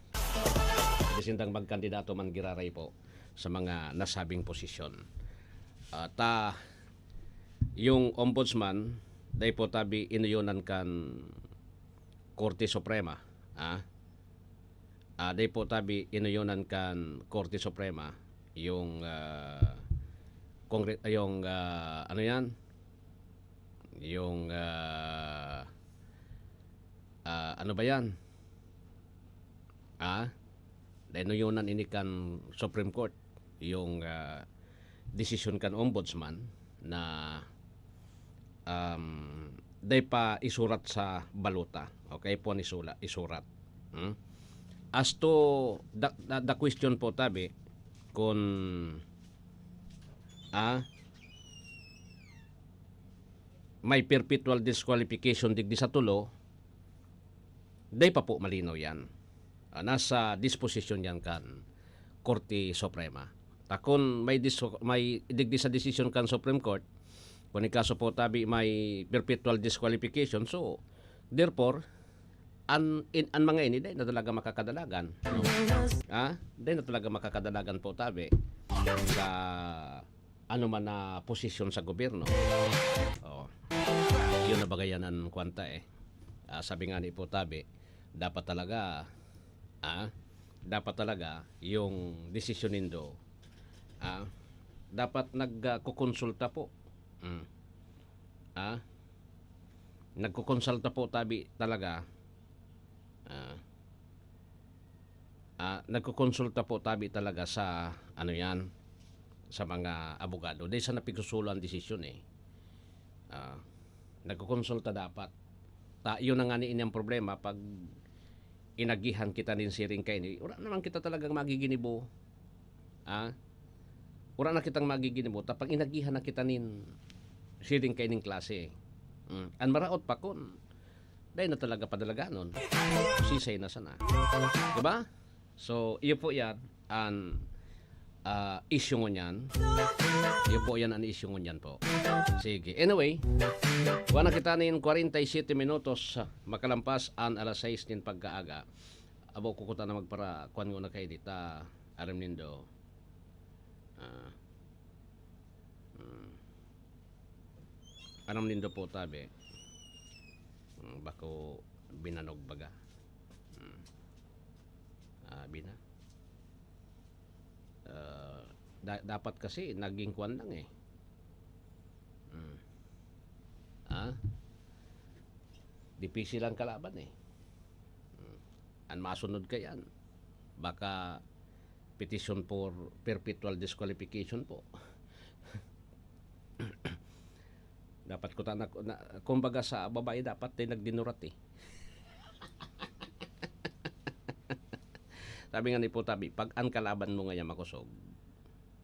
Pwede sindang magkandidato man giraray po sa mga nasabing posisyon. At, ah, yung ombudsman, dai po tabi inuyonan kan Korte Suprema, ah. Ah, dai po tabi inuyonan kan Korte Suprema yung, ah, Kongre-, yung, ah, ano yan? Yung, ah, ah, ano ba yan? Ah, dai inuyonan ini kan Supreme Court yung, ah, desisyon kan Ombudsman na, um, dai pa isurat sa balota. Okay po, isula-, isurat. Hmm? As to the, the, the question po, tabi, kung, ah, may perpetual disqualification digdi sa tulo, dai pa po malinaw yan. Ah, nasa disposisyon yan kan Korte Suprema. Ta kun may dis-, may digdi sa desisyon kan Supreme Court, kun ikaso po tabi may perpetual disqualification, so, therefore, an, in, an mga ini, dai na talaga makakadalagan. Ha? Dai na talaga makakadalagan po tabi sa ano man na posisyon sa gobyerno. Oh. Yun na bagay yan ang kwanta eh. Ah, sabi nga ni po tabi, dapat talaga, ah, dapat talaga yung desisyon nindo, ah, dapat nagkukonsulta po. Mm. Ah, nagkukonsulta po tabi talaga. Ah, ah, nagkukonsulta po tabi talaga sa, ano yan, sa mga abogado. Dai sa napigsusulo ang desisyon eh. Ah, nagkukonsulta dapat. Ta, yun na nga ni inyang problema pag inagihan kita nin siring kaini. Wala naman kita talagang magiginibo. Ah, wala na kitang magiginibo. Ta pag inagihan na kita nin siring kaining klase. Mm. An maraot pa kun dai na talaga padalaganon. Sisay na sana. Diba? So, iyo po yan. An, ah, issue ngunyan. Iyo po yan an issue ngunyan po. Sige. Anyway, kuha na kita nin kwarenta y siyete minutos, ah, makalampas an alas sais nin pagkaaga. Abo ko kuta na magpara, kuwan ko na kayo dita, aram nindo. Ah. Hmm. Aram nindo po, tabi. Hmm, bako binanog baga. Hmm. Ah, bina. Ah, da-, dapat kasi naging kwan lang eh. Hmm. Ah? Difícil ang kalaban eh. Hmm. Ang masunod kayan, baka petition for perpetual disqualification po. Dapat ko ta-, na, na, kumbaga sa babae, dapat din nagdinurat eh. Sabi nga ni Putabi, pag ang kalaban mo ngayon makusog,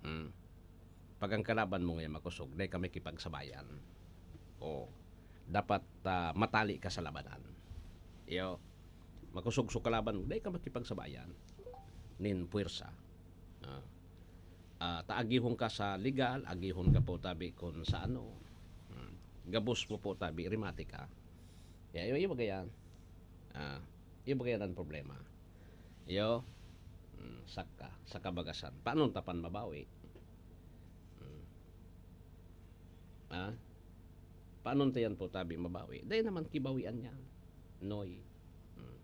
hmm, pag ang kalaban mo ngayon makusog, dai ka makipagsabayan. O, dapat, ah, matali ka sa labanan. Iyo, makusog so kalaban mo, dai ka makipagsabayan nin puwersa. Ah. Ah, ta agihon ka sa legal, agihon ka po tabi kun sa ano. Hmm. Gabos mo po tabi, rimate ka. Ya, iyo, iyo ba gayan? Ah, iyo ba gayan ang problema? Iyo, hmm, saka, sa kabagasan. Paano tapan mabawi? Hmm. Ha? Paano ta yan po tabi mabawi? Dai naman kibawian niya. Noy. Hmm.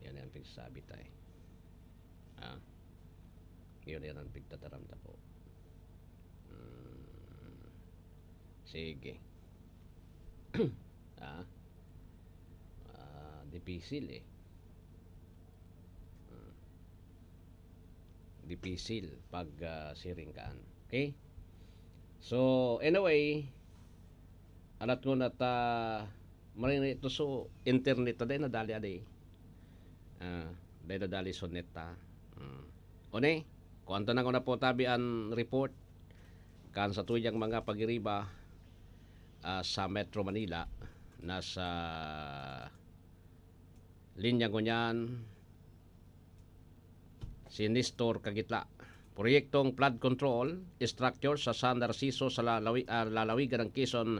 Yan ang pagsasabi tayo. Ha? Yun yan ang pagtataram ta po. Hmm. Sige. Ha? Ah, dipisil eh. Hmm. Dipisil pag, ah, siring kaan. Okay? So, anyway, alat ko na ta, marini to so internet ta, dai nadali adi. Ah, dai nadali so net ta. Hmm. Oni, kuwan ta na ko na po tabi an report kan sa tuyang mga pagiriba, ah, sa Metro Manila, nasa linya ngunyan si Nestor Kagitla. Proyektong flood control structure sa San Narciso sa lalawi-, ah, lalawigan ng Quezon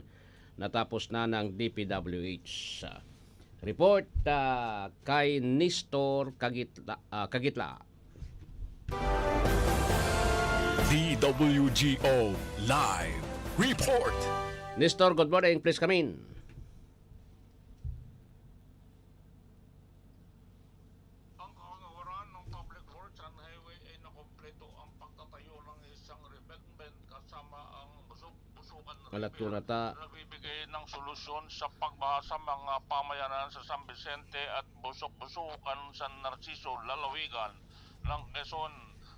natapos na ng D P W H. Report, ah, kay Nestor Kagitla, ah, Kagitla. D W G O Live Report. Nestor, good morning. Please come in. Ang kahangawaran ng Public Works and Highway ay nakompleto ang pagtatayo ng isang revetment kasama ang busok-busukan Alat ko na ta. Nagbibigay ng solusyon sa pagbaha sa mga pamayanan sa San Vicente at busok-busukan San Narciso, lalawigan ng Quezon.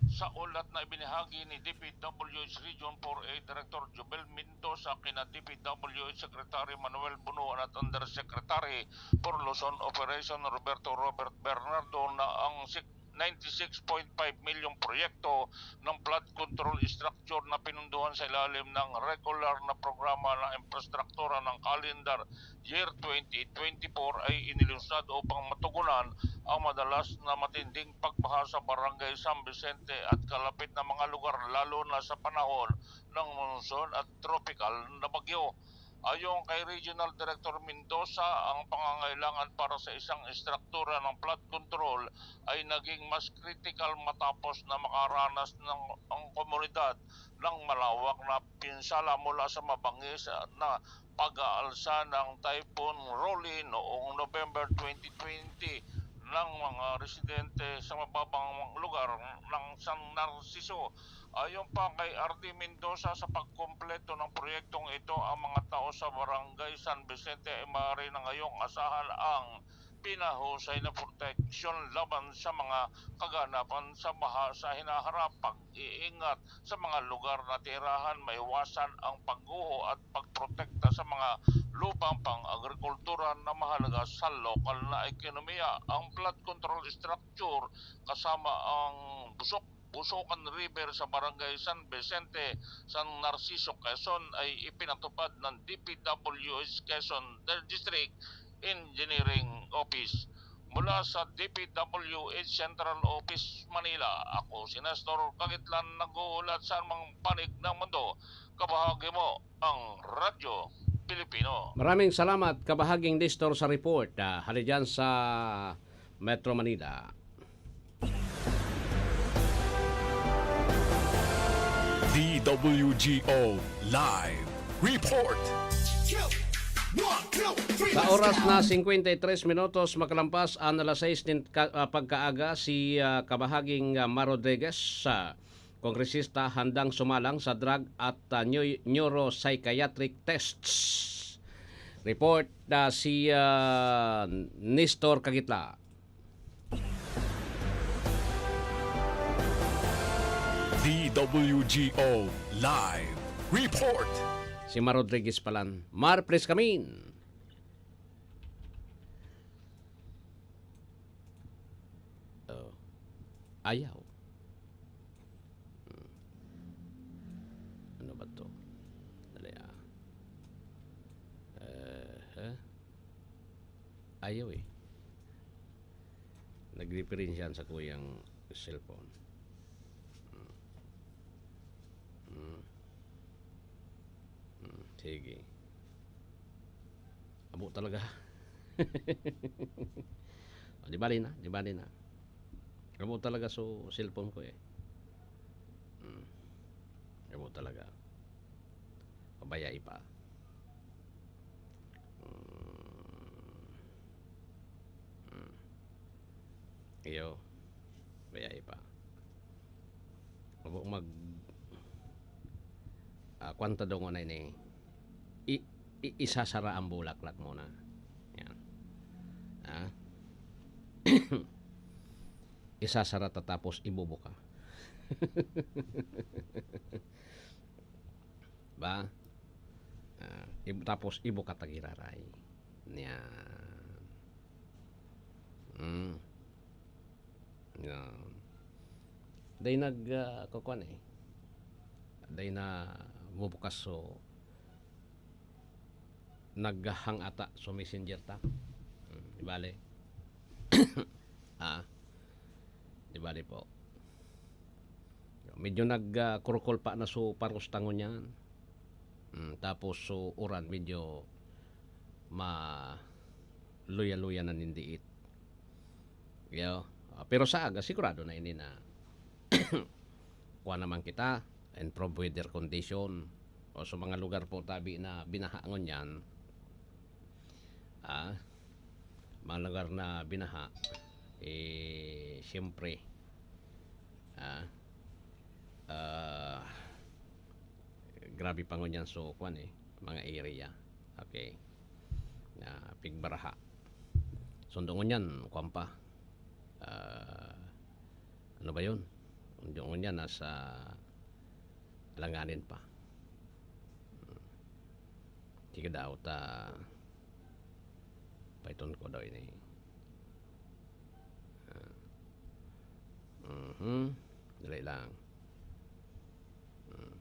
Sa ulat na ibinahagi ni D P W H Region four A Director Jobel Mendoza kina D P W H Secretary Manuel Bunuan at Undersecretary for Luzon Operation Roberto Robert Bernardo na ang sik-, ninety-six point five milyon proyekto ng flood control structure na pinunduhan sa ilalim ng regular na programa ng infrastruktura ng Calendar Year twenty twenty-four ay inilunsad upang matugunan ang madalas na matinding pagbaha sa Barangay San Vicente at kalapit na mga lugar, lalo na sa panahon ng monsoon at tropical na bagyo. Ayon kay Regional Director Mendoza, ang pangangailangan para sa isang estruktura ng flood control ay naging mas kritikal matapos na makaranas ng ang komunidad ng malawak na pinsala mula sa mabangis na pag-aalsa ng Typhoon Rolly noong November twenty twenty ng mga residente sa mababang lugar ng San Narciso. Ayon pa kay R D Mendoza, sa pagkumpleto ng proyektong ito, ang mga tao sa Barangay San Vicente ay maaari na ngayong asahan ang pinahusay na proteksyon laban sa mga kaganapan sa baha sa hinaharap, pag-iingat sa mga lugar na tirahan, maiwasan ang pagguho at pagprotekta sa mga lupang pang-agrikultura na mahalaga sa lokal na ekonomiya. Ang flood control structure kasama ang busok Busokan River sa Barangay San Vicente, San Narciso, Quezon ay ipinatupad ng D P W H Quezon District Engineering Office. Mula sa D P W H Central Office, Manila, ako si Nestor Kagitlan, nag-uulat sa anumang panig ng mundo. Kabahagi mo ang Radyo Pilipino. Maraming salamat, Kabahaging Nestor, sa report, ah, hali dyan sa Metro Manila. D W G O Live Report. Sa oras na singkwenta y tres minutos makalampas an alas sais nin ka-, ah, pagkaaga, si, ah, Kabahaging, ah, Mar Rodriguez, ah, kongresista, handang sumalang sa drug at, ah, neu-, neuropsychiatric tests. Report na si, ah, Nestor Kagitla. D W G O Live Report. Si Mar Rodriguez palan. Mar, please come in. Oh. Ayaw. Hmm. Ano ba to? Dali, ah. Eh, huh? Ayaw eh. Nagdiperensya sa kuyang cellphone. Hmm. Hmm. Hmm. Sige. Amo talaga. O, di bali na, di bali na. Amo talaga so cellphone ko eh. Hmm. Amo talaga. Bayai pa. Hmm. Hmm. Iyo. Bayai pa. Huwag mag, ah, kwan ta, dungon na ini. I-, i-, isasara ang bulaklak muna. Yan. Ah. Isasara ta tapos ibubuka. Ba? Ah, ib-, tapos ibuka ta giraray. Yan. Mm. Yan. Day nag, ah, kukuan eh. Day na bubukas so naghahang ata so messenger ta. Hmm, di bale. Ah. Di bale po. Medyo nag, ah, kurukol pa na so paros ta ngunyan. Hmm, tapos so uran medyo ma-luya-luya na nin diit. Yo. Ah, pero sa aga, sigurado na ini na kuha naman kita, improve weather condition. O sa mga lugar po tabi na binaha ngunyan, ah, mga lugar na binaha, eh, siyempre, ah, ah, grabe pa ngunyan so, kwan eh, mga area. Okay. Na pigbaraha. Sundo ngunyan, kwan pa. Ah, ano ba yun? Sundo ngunyan, nasa alanganin pa. Hmm. Sige daw, ta, paiton ko daw ini. Ah. Mhm. Dali lang. Hmm.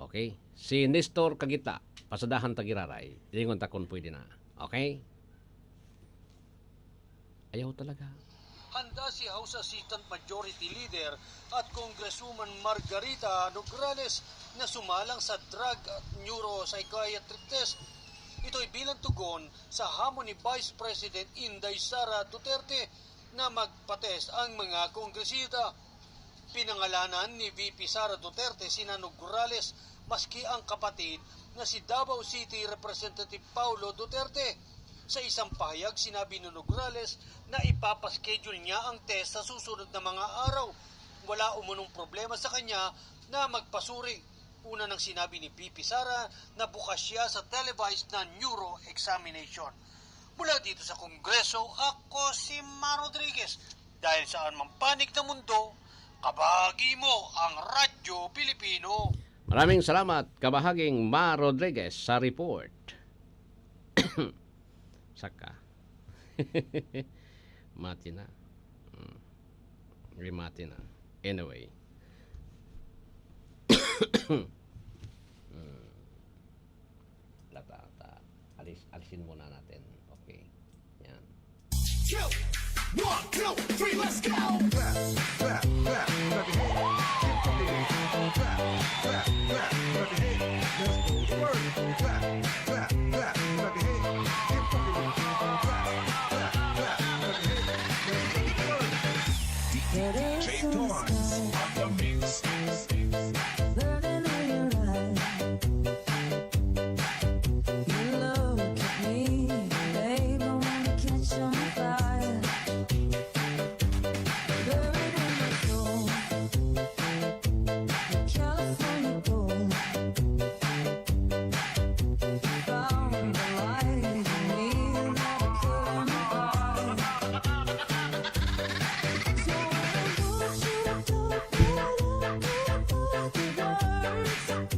Okay. Si Nestor Kagita, pasadahan ta giraray. Lingon ta kun pwede na. Okay? Ayaw talaga. Handa si House Assistant Majority Leader at Congresswoman Margarita Nograles na sumalang sa drug at neuropsychiatric test. Ito'y bilang tugon sa hamon ni Vice President Inday Sara Duterte na magpa-test ang mga kongresista. Pinangalanan ni V P Sara Duterte sina Nograles, maski ang kapatid na si Davao City Representative Paulo Duterte. Sa isang pahayag, sinabi ni Nograles na ipapaschedule niya ang test sa susunod na mga araw. Wala umunong problema sa kanya na magpasuri. Una nang sinabi ni V P Sara na bukas siya sa televised na neuro examination. Mula dito sa Kongreso, ako si Ma Rodriguez. Dahil saan man panig na mundo, kabahagi mo ang Radyo Pilipino. Maraming salamat, kabahaging Ma Rodriguez, sa report. Saka. Mati na. Hmm. Rimati na. Anyway. Hmm. Lata, ta, alis, alisin muna natin. Okay. Yan. Go! One, two, three, let's go! Clap, clap, clap, clap your hands. Keep rocking it. Clap, clap, clap, clap your hands. Let's go to work. Clap, clap, clap, clap your hands. Keep rocking it. Clap, clap, clap, clap your hands. Let's go to work. D J Torrance on the mix. Burning in your eyes. You look at me, babe, I wanna catch on fire. Burning in my soul. California gold. Found the light in me that I couldn't buy. So I want you to talk, but I can't find the words.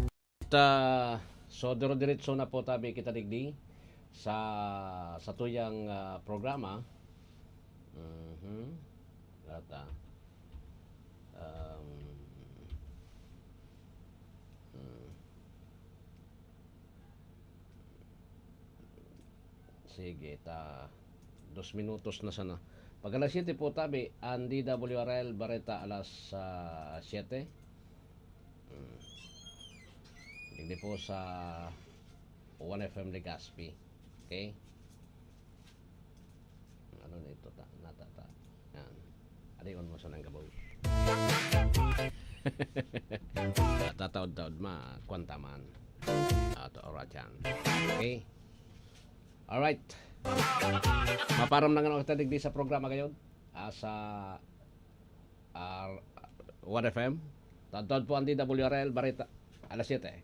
Ta, so, dire-diretso na po tabi kita digdi sa, sa tuyang, ah, programa. Mhm. At, ah, um, hmm. Sige, ta, dos minutos na sana. Pag alas siyete po, tabi, ang D W R L Bareta alas, ah, siyete. Hmm. Digdi po sa One F M Legazpi. Okay? Ano na ito? Ta, nata, ta. Yan. Aliwan mo sa nang gabaw. Tataod-taod ma, kwanta man. At oras yan. Okay? Alright. Maparam na nga kita digdi sa programa ngayon. Ah, sa ah, One F M. Tadtad po ang D W R L, Barita. Alas siyete.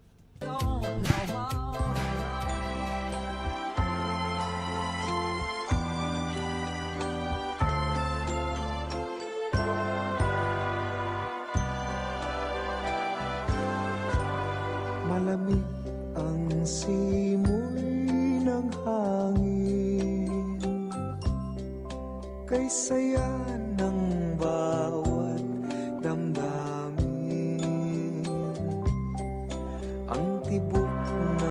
Malamig ang simoy ng hangin. Kay saya